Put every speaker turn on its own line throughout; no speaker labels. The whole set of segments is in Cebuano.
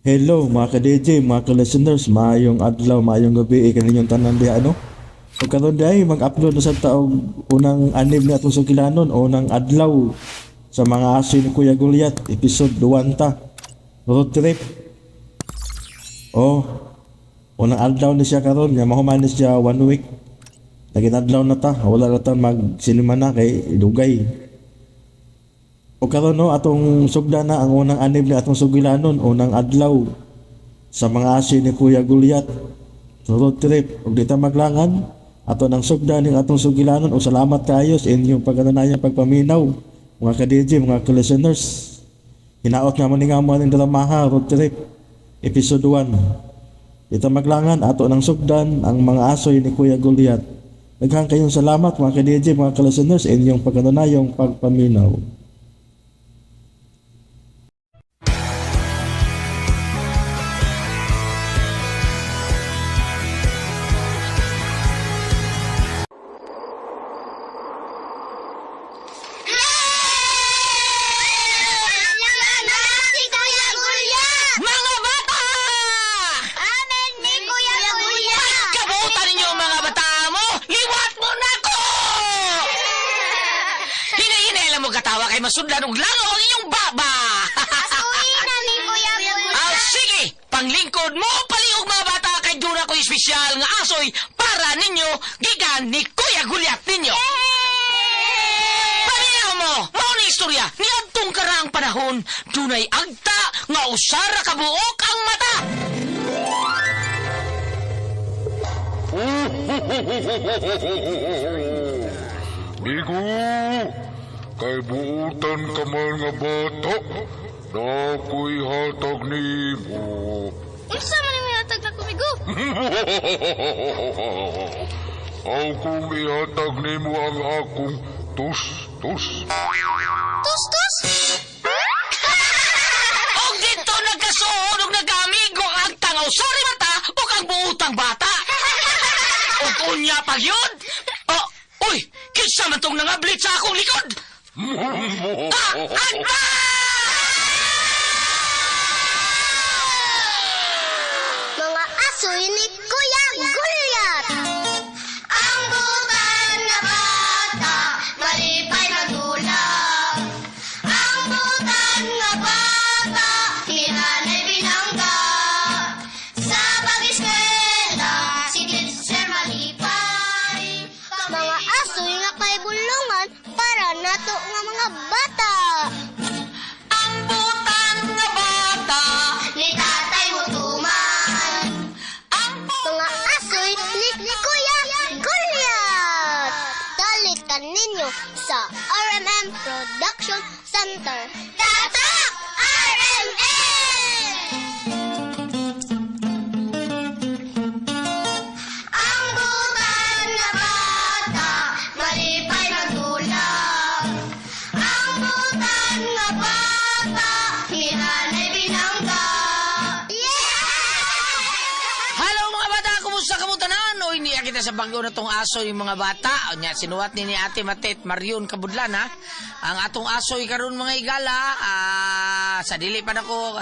Hello mga ka-DJ, mga ka-listeners, maayong adlaw, maayong gabi, kaninyong tanan diha ano. Ug karon diay mag-upload na sa taog unang anib ni atong sugilanon, unang adlaw sa mga aso ni Kuya Goliath, episode 2 ta. Road trip. Oh, unang adlaw ni siya karon, nga mahuman ni siya one week. Lagi adlaw na ta, wala na ta magsinima na kay dugay. O karon no, atong sugda na ang unang anib ni atong sugilanon, unang adlaw sa mga aso ni Kuya Goliath. Road trip, ug di ta maglangan, ato nang sugda ning atong sugilanon. O salamat kaayo sa inyong pagkananayang pagpaminaw, mga ka-DJ, mga ka-listeners. Hinaot nga man ni nga mo aning dramaha, road trip, episode 1. Di ta maglangan, ato nang sugdan ang mga asoy ni Kuya Goliath. Daghang kayong salamat mga ka-DJ, mga ka-listeners, sa inyong pagkananayang pagpaminaw.
Si Kuya Gulya!
Mga bata!
Amen ni Kuya Gulya!
Kabutan ninyo mga bata mo! Liwat mo na ko! Hinahinay mo katawa kay masudlan og langaw ang inyong baba!
Pasuhin na ni Kuya Gulya!
Ah, sige! Panglingkod mo, paliog mga bata kay dura ko espesyal nga asoy para ninyo gikan ni Kuya Gulyat ninyo! Paminaw mo! Mao ni istorya niadtong karaang panahon, dunay agta nga usara ka buok ang mata!
Migo, kay buutan ka man nga bata, na ako'y hatag nimo.
Unsa man ni hatag na kumigo?
Aw kung ihatag nimo ang akong tus-tus.
Tus tus!
Og dito nagkasuod og nagkaamigo ang agtang usari mata ug ang buutang bata. Og unya pag yun. Oh, uy, kinsa man tong nangablit sa akong likod? Ah, agta!
Mga asoy ni Kuya Gulyat! Ang butan na bata, malipay magulak. Ang butan nga bata, ni nanay binangga. Sa pag-eskwela, si teacher malipay. Mga asoy nga kay bulungan para nato nga mga bata.
Ang butang nga bata.
Ni tatay mutuman.
Ang
Mga asoy ni Kuya Goliath! Dalit ka ninyo sa RMM Production Center. Tatak! RMM! Ang butan na bata, malipay magulak. Ang butan nga bata, ni nanay binangga. Yeah!
Hello mga bata, kumusta kamo tanan? Oy, niya kita sa bago na tong aso yung mga bata. O niya, sinuwat ni Ate Matet Marion Kabudlan ha. Ang atong asoy karon mga igala, sa dili pa nako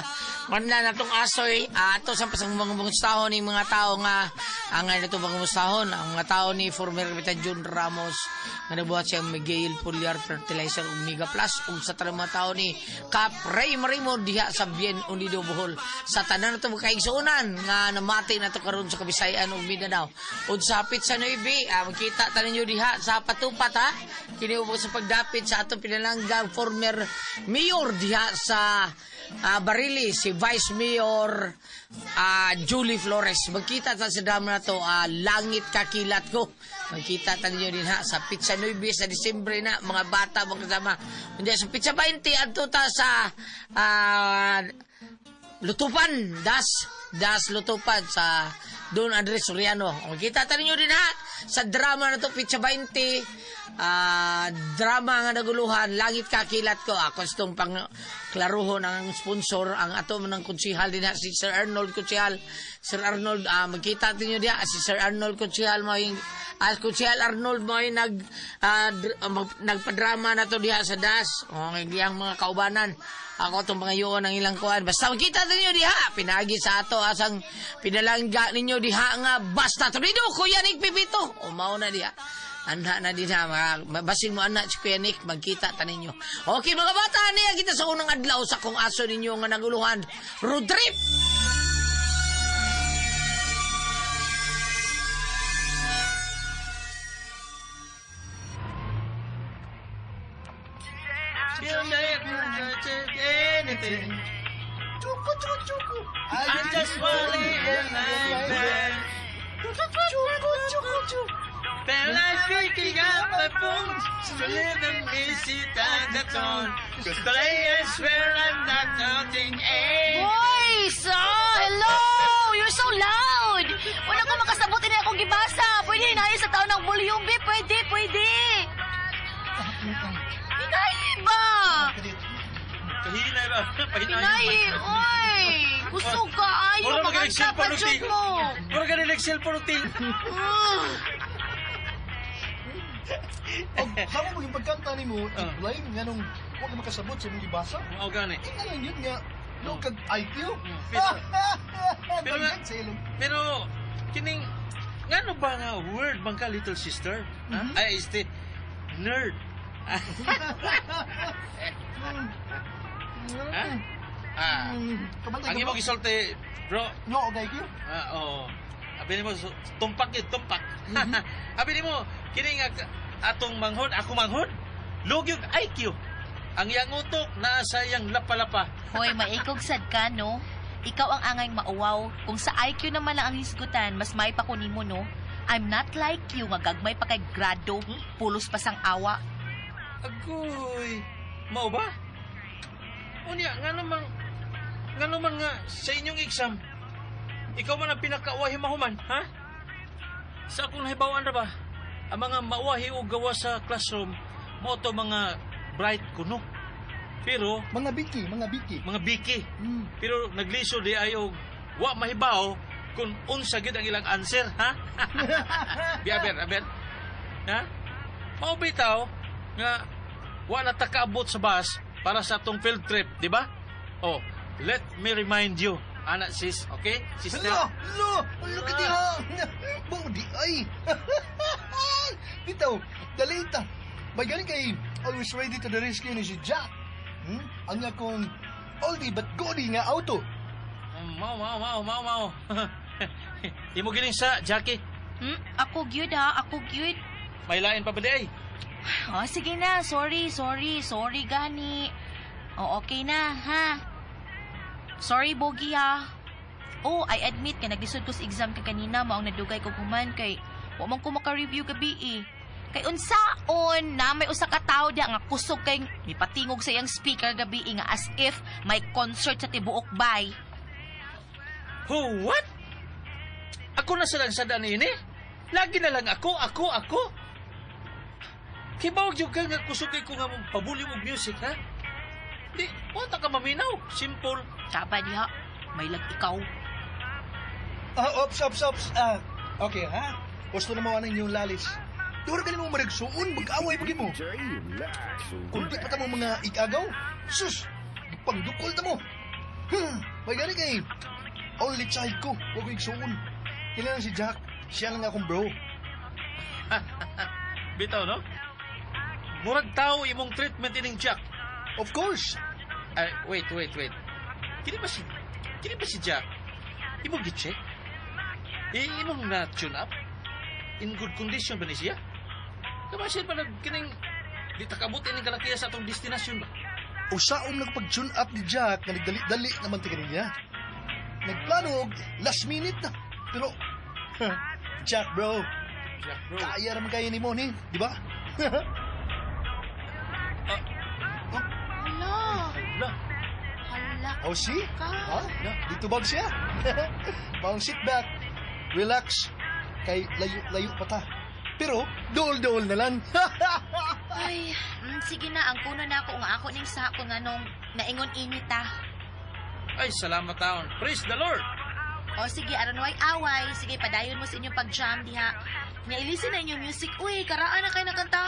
manla na tong asoy, ato sa pasang mga mangustahon ni mga tao nga ang nga ito mangustahon, ang mga tao ni former Kapitan Jun Ramos nga nabuhat siyang Miguel Pulyar Fertilizer ug Mega Plus ug sa tanang mga tao ni Kap Ray Marimo diha sa Bien Unido Bohol. Sa tanan nato makaigsuonan nga namati na to karon sa Kabisayan ug Mindanao. Ug sa Pizza 9, makita ta ninyo diha sa Patupat ha. Kini ubos sa pagdapit sa atong pinalanggang former mayor diha sa Barili, si Vice Mayor Julie Flores. Magkita ta sa drama na to, Langit Kakilat Ko. Magkita ta ninyo din ha sa Pizza 9 sa Disyembre na, mga bata magkasama. Hindi sa Pizza 20 adto ta sa Lutupan, Das Lutupan sa Don Andres Soriano. Makita ta ninyo din ha sa drama na to Pizza 20, drama nga naguluhan, Langit Kakilat Ko. Ako itong pang klaruhon ang sponsor, ang ato man ang konsihal din ha, si Sir Arnold Konsihal. Sir Arnold, magkita ninyo diha si Sir Arnold Konsihal mo yung Konsihal Arnold mo yung nagpadrama na to diha sa Das. O, ang iyang mga kaubanan. Ako itong mga yun ang ilang kuan. Basta makita ninyo diha. Pinagi sa ato asang pinalangga ninyo diha nga basta tornado, Kuya Nick Pipito. O mao na diha. Anha na din ha, basin mo ana si Kuya Nick, magkita ta ninyo. Okay mga bata, niya kita sa unang adlaw sa kung aso ninyo nga naguluhan. Road trip!
I just wanna live like that. Felt like picking up my phone to live and easy time that's on. 'Cause today I swear I'm not counting eight.
Boys! Oh, hello! You're so loud! Wala ko makasabot ini akong gibasa. Pwede hinayin sa tao ng volume, be. Pwede, pwede. Hinayi ba?
Kahinay ba?
Hinayi, oy! Kusog ka, ayo.
Mura
Maganda pa
mag-cellphone
jud mo.
Mura ka nag-cellphone ting.
Ah.
Og sa mo maging pagkanta nimo, i-blame nga nung wa ka makasabot sa imong gibasa.
Mao gani.
Ano yun nga, no kag IQ.
Pero
sa ilong.
Pero kining ngano ba nga word man ka, little sister? Ha? Ay, este nerd. Ha? Ah.
Kabantay
Ang
ka
imong
ba?
gisulti, bro.
No, og IQ?
Ah, oo. Abi nimo tumpak yun, tumpak. Abi nimo kini nga atong manghod, ako manghod. Lugyog IQ. Ang iyang utok naa sa iyang lapa-lapa.
Hoy, maikog sad ka, no? Ikaw ang angay mauwaw. Kung sa IQ naman lang ang hisgutan, mas may pa ko nimo, no? I'm not like you, nga gagmay pa kay grado, pulos pa sang awa.
Agoy. Mao ba? Unya, nga naman nga sa inyong exam, ikaw man ang pinakauwahi mahuman, ha? Sa akong nahibawan ra ba, ang mga mauwahi og gawa sa classroom, mao to mga bright kuno. Pero
Mga biki, mga biki.
mga biki. Pero naglisod di ay og wa mahibaw kung unsa gyud ang ilang answer, ha? Bi aber, aber. Ha? Mao bitaw nga wa na ta kaabot sa bus para sa atong field trip, di ba? Oh, let me remind you, ana sis, okay? Sister.
Lo, lo, look at diha. Mo di ay. Dito, dali ta. May galing kay always ready to the rescue ni si Jack. Ang akong oldie but goodie nga auto.
Mao, mao, mao, mao, mao. Imo giling sa Jackie.
Ako gyud ha, ako gyud.
May lain pa ba di ay?
Oh, sige na, sorry, sorry, sorry gani. Oh, okay na, ha? Sorry, Bogi, ha? Oh, I admit kay naglisod ko sa exam kay kanina mao ang nadugay ko human kay wa man ko maka-review gabi eh. Kay unsaon na may usa ka tawo diha nga kusog kay mipatingog sa iyang speaker gabi eh, nga as if may concert sa tibuok bay.
Who, what? Ako na silang sa ini? Lagi na lang ako, ako, ako. Kibaw jud ka nga kusog kay ko nga mong pabuli og music, ha? Di, wala ka maminaw. Simple.
Taba diha, may lag ikaw.
Ah, ops, ops, ops. Ah, okay, ha? Gusto na mo anang inyong lalis. Dura ka nimo marigsuon, mag-away pag mo. Kung di pa ta mo mga igagaw, sus, pangdukol ta mo. May gani kay only child ko, wag ko igsuon. Kailangan si Jack, siya lang akong bro.
Bitaw, no? Murag tao imong treatment ining Jack.
Of course.
Ay, wait, wait, wait. Kini ba si Jack? Imong gi-check? Imong na-tune up? In good condition ba ni siya? Kabasin pa nag kining di takabot ining kalakiya sa atong destinasyon ba?
Usaom nagpag-tune up ni Jack nga nagdali-dali naman ti kaniya. Nagplano og last minute na. Pero, Jack bro,
Jack bro.
Kaya naman kaya ni mo ni, di ba?
Hala.
Hala.
Hala.
Oh, see?
Ka.
Ha? Dito bag siya. Pang sit back, relax, kay layo-layo pa ta. Pero, dool-dool na lang.
Ay, sige na, ang kuno na ako nga ako ning sako nga nung naingon init ta.
Ay, salamat taon. Praise the Lord.
O sige, aron way away. Sige, padayon mo sa inyong pag-jam diha. Nga ilisi na inyong music. Uy, karaan na kayo nakanta.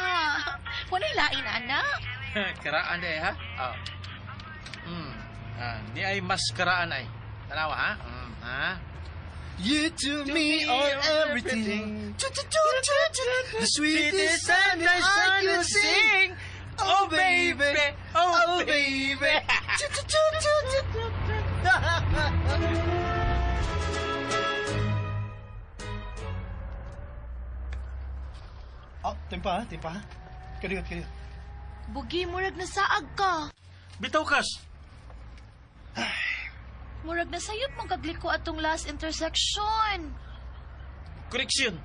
Walay lain, anak.
Karaan ay ha? Ah. Ah, ni ay mas karaan ay.
Tanawa ha? Ha?
You to me are everything. Choo, choo, choo, choo, choo. The sweetest song that I could sing. Oh baby, oh baby. Choo, choo, choo, choo, choo. Oh, timpa ha, timpa ha. Kadiyo, kadiyo.
Bugi, murag nasaag ka.
Bitaw kas.
Murag nasayop mong kagliko atong last intersection.
Correction.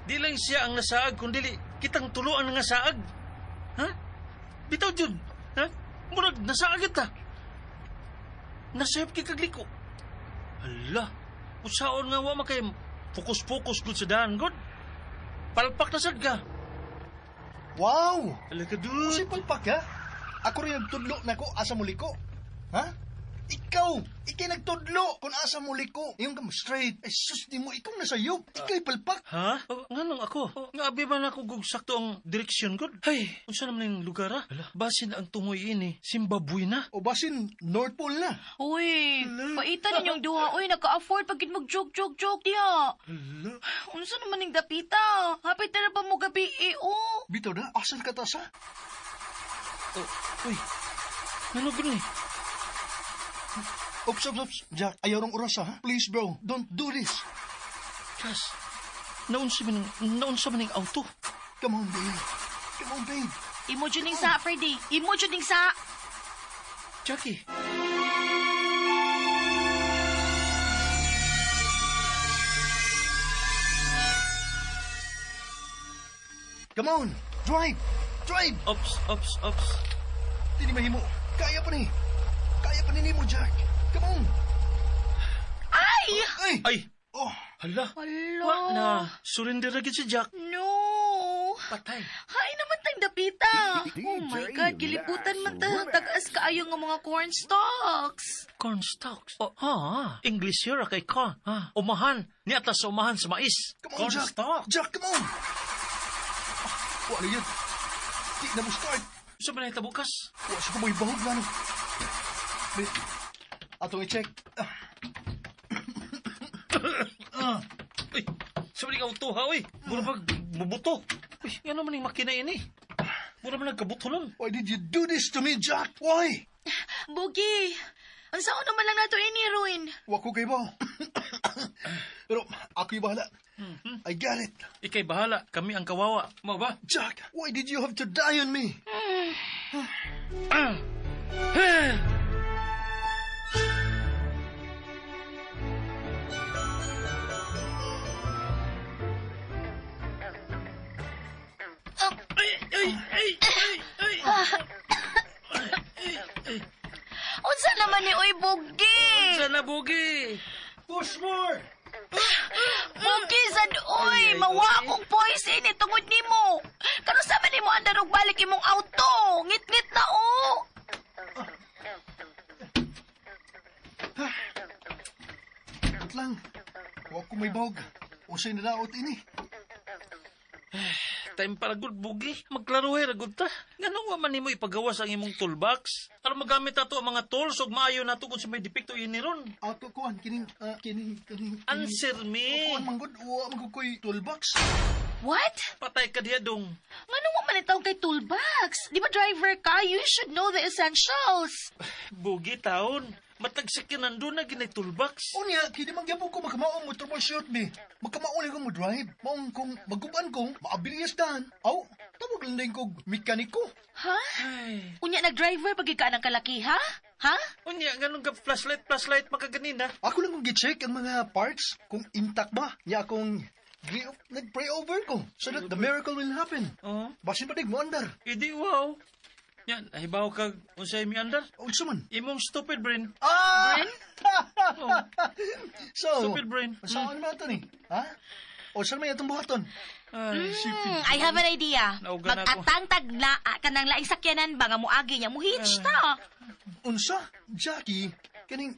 Di lang siya ang nasaag kundi kitang tuloan nga saag. Ha? Bitaw jud. Ha? Murag nasaag ta. Nasayop kay kagliko. Hala. Usaon nga wa makay fokus-fokus gud sa daan gud. Palpak na sad ka.
Wow!
Hala ka dud.
Kasi palpak ha? Ako rin nagtudlo na ko asa muliko. Ha? Ikaw, ikay nagtudlo kung asa muliko. Yung kam straight. Ay sus, di mo, ikaw nasayop. Ikay palpak.
Ha? O, nganong ako? O, nga abi ba na ako gug sakto ang direksyon gud? Hay, unsa naman yung lugar ha? Hala, basin ang tungoy ini, Zimbabwe na.
O basin, North Pole na.
Uy, paita ninyong duha. Uy, naka-afford pag mag joke, joke, joke diya. Unsa naman ning dapita? Hapit na pa mo gabi eh, oh.
Bitaw na, asan ka ta sa?
Oh, uy. Ngano gud ni?
Oops, oops, oops. Jack, ayaw rong oras ha. Please bro, don't do this.
Kas, naunsa man ning auto?
Come on, babe. Come on, babe.
Imo jud ning sa, Freddy. Imo jud ning sa.
Jackie.
Come on, drive. Drive.
Ops, ops, ops.
Di ni mahimo. Kaya pa ni. Kaya pa ni nimo, Jack. Come on.
Ay!
Ay!
Ay,
Oh,
hala.
Hala.
Wa na. Surrender na gid si Jack.
No.
Patay.
Hay naman tang dapita. Oh my God, giliputan man ta tag-as kaayo nga mga corn stalks.
Corn stalks. Oh, ha. English yun, kay corn. Ha. Umahan. Ni atas sa umahan sa mais.
come on,
Corn
Jack.
stalk.
Jack, come on. Ah, wala yun. Di na mo start.
Sa man bukas?
Wa sa kumoy bahog na no. Wait. Atong i-check. Ah,
Uy, sa man auto ha, uy. Mura pag bubuto. Uy, ano man yung makina ini? Mura man nagkabuto nun.
Why did you do this to me, Jack? Why?
Bugi, ang sao naman lang nato ini, Ruin.
Wa ko kay ba. Pero ako'y bahala. I got it.
Ikay bahala, kami ang kawawa. Mo ba?
Jack, why did you have to die on me?
Ay, ay, ay, ay, ay.
Unsa naman ni Uy, Bugi?
Sana bugi.
Push more!
Bugi sad uy, mawa akong poison eh, tungod nimo. Kano sa man nimo andar og balik imong auto? Ngit-ngit na oh.
Wait lang. Wa ko may bahog. Usay nalaot ini.
Time para good bugi. Magklaruhe ra gud ta. Nganong wa man nimo ipagawas ang imong toolbox? Aron magamit ato ang mga tools ug maayo nato kung sa may depekto ini ron.
Ato kuan kining ah, kining kining kining-
Answer me.
Kuan man gud wa man gud koy toolbox.
What?
Patay ka diha dong.
Ngano wa man itawag kay toolbox? Di ba driver ka? You should know the essentials.
Bugi taon. Matag sakyanan doon na ginay toolbox.
Unya kay di man gyapon ko makamao mo troubleshoot me. Makamao lang ko mo drive. Maong kung maguban ko, maabilis dan. Aw, tawag lang din kog mekaniko.
Ha?
Ay.
Unya nag-driver pag ka ng kalaki, ha? Ha?
Unya ganun ka flashlight flashlight makaganina.
Ako lang kong gi-check ang mga parts kung intact ba. Nya akong nag-pray over ko so that the miracle will happen.
Oo.
Basin pa dig mo andar.
Idi wow. Yan, ahibaw kag unsay mi andar.
Unsa man?
Imong stupid brain.
Ah!
Brain?
So,
Stupid brain.
Saan naman ito ni? Ha? O saan may itong buhaton?
Ay,
I have an idea.
Nauga na ako.
Mag-atang tag na kanang laing sakyanan ba nga muagi niya muhitch ta.
Unsa? Jackie, kaning...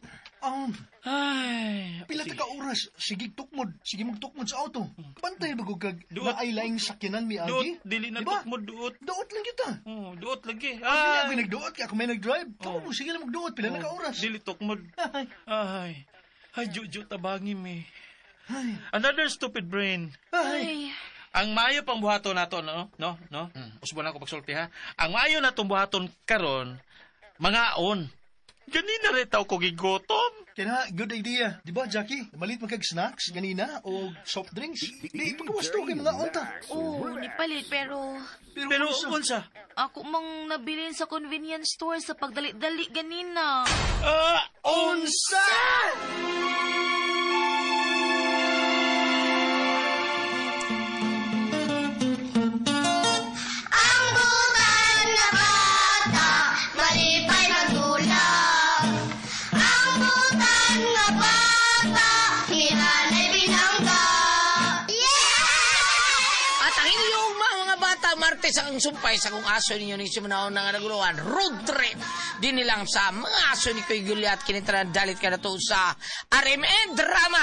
Ay,
Pila ta
sige.
ka oras, sige tukmod, sige magtukmod sa auto. Bantay bago kag
Duot.
naay laing sakyanan mi
Duot,
agi.
dili na
Diba?
tukmod, duot.
Duot lang kita.
Oh, duot lagi.
Ay,
Ay,
ako nagduot kay ako may nag-drive. Kamo
Oh.
mo sige lang magduot pila na ka oras.
Dili tukmod.
Ay,
Ay, ay, juju tabangi mi.
ay,
Another stupid brain.
ay.
Ay,
Ang maayo pang buhaton nato, no? No, no. Usbo na ako pagsulti ha. Ang maayo natong buhaton karon, mangaon. Ganina rin tao ko gigutom.
Kaya good idea. Di ba, Jackie? Malit man kag snacks ganina o soft drinks. Di pagkawasto kay mga onta.
oh, nipalit pero
Pero
unsa?
unsa?
ako mang nabilin sa convenience store sa pagdali-dali ganina.
Ah, unsa?
Ang butan na bata, malipay magulak. Ang butan na bata, hinanay binangga. Yeah!
At ang inyong mga bata, Martes ang sumpay sa kung aso ninyo ni Simunaon nga naguluhan, road trip. Din nilang sa mga aso ni Kuy Gulyat, kinitaran dalit ka na to sa RMN Drama.